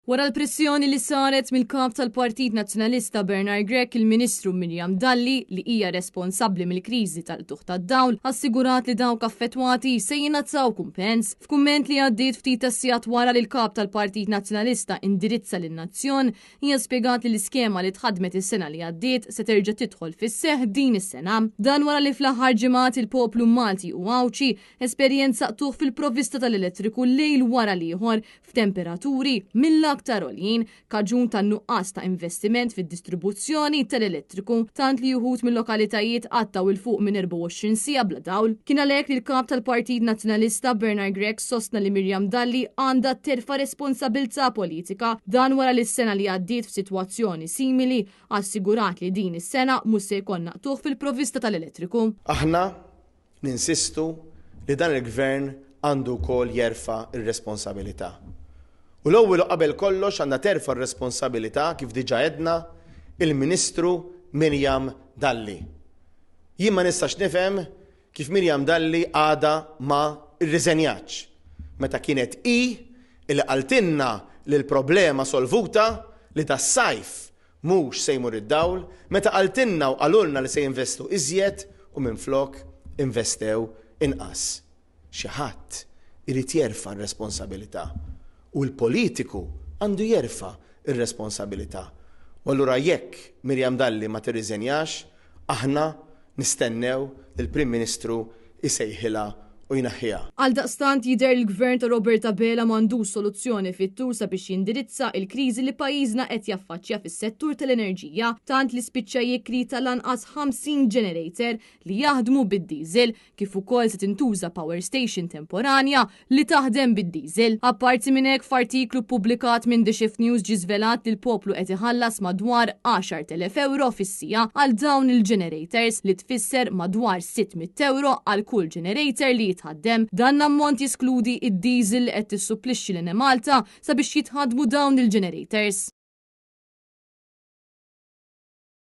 Wara l-pressjoni li saret mill-Kap tal-Partit Nazzjonalista Bernard Grech, il-Ministru Miriam Dalli, li hija responsabbli mill-kriżi tal-qtugħ tad-dawl, assigurat li dawk affettwati se jingħataw kumpens. F'kumment li għaddiet ftit tas-sigħat wara li l-Kap tal-Partit Nazzjonalista indirizza lin-nazzjon, hija spjegat li l-iskema li tħaddmet is-sena li għaddiet se terġa' tidħol fis-seħħ din is-sena. Dan wara li fl-aħħar ġimgħat il-poplu Malti u Għawdxi esperjenza qtugħ fil-provvista tal-elettriku lejl wara l-ieħor f'temperaturi mill-aktar għoljin, kaġun tan-nuqqas ta' investiment fid-distribuzzjoni tal-elettriku, tant li uħud mil-lokalitajiet qattgħu 'l fuq minn 24 siegħa bla dawl. Kien għalhekk li l-Kap tal-Partit Nazzjonalista Bernard Grech sostna li Miriam Dalli għandha terfa' responsabilità politika. Dan wara li s-sena li għaddiet f'sitwazzjoni simili assigurat li din is-sena mhux se jkollna qtugħ fil-provvista tal-elettriku. Aħna Ninsistu li dan il-Gvern għandu wkoll jerfa' r-responsabilità. U l-ewwel u qabel kollox għandha terfa' r-responsabilità, kif diġà għedna, il-Ministru Miriam Dalli. Jien ma nistax nifhem kif Miriam Dalli għadha ma rriżenjatx, meta kienet hi li qaltilna li l-problema solvuta, li das-sajf Mhux se jmur id-dawl, meta qaltilna u qalulna li se jinvestu iżjed u minflok investew inqas. Xi ħadd irid jerfa' r-responsabilità u l-politiku għandu jerfa' r-responsabilità. U allura jekk Miriam Dalli ma tirriżenjax, aħna nistennew li l-Prim Ministru jsejħilha u jneħħiha. Għaldaqstant jidher li l-Gvern ta' Robert Abela m'għandux soluzzjoni fit-tul sabiex jindirizza il-kriżi li pajjiżna qed jaffaċċja fis-settur tal-enerġija tant li spiċċa jikri tal-anqas 50 generator li jaħdmu bid-diesel kif ukoll se tintuża power station temporanja li taħdem bid-diesel. Apparti minn hekk f'artiklu ppubblikat minn The Shift News ġie żvelat li l-poplu qed iħallas madwar 10,000 ewro fis-siegħa għal dawn il-generators li tfisser madwar 600 ewro għal kull generator li jitħaddem. Dan l-ammont jeskludi d-diesel li qed tissupplixxi l-Enemalta sabiex jitħaddmu dawn il-generators.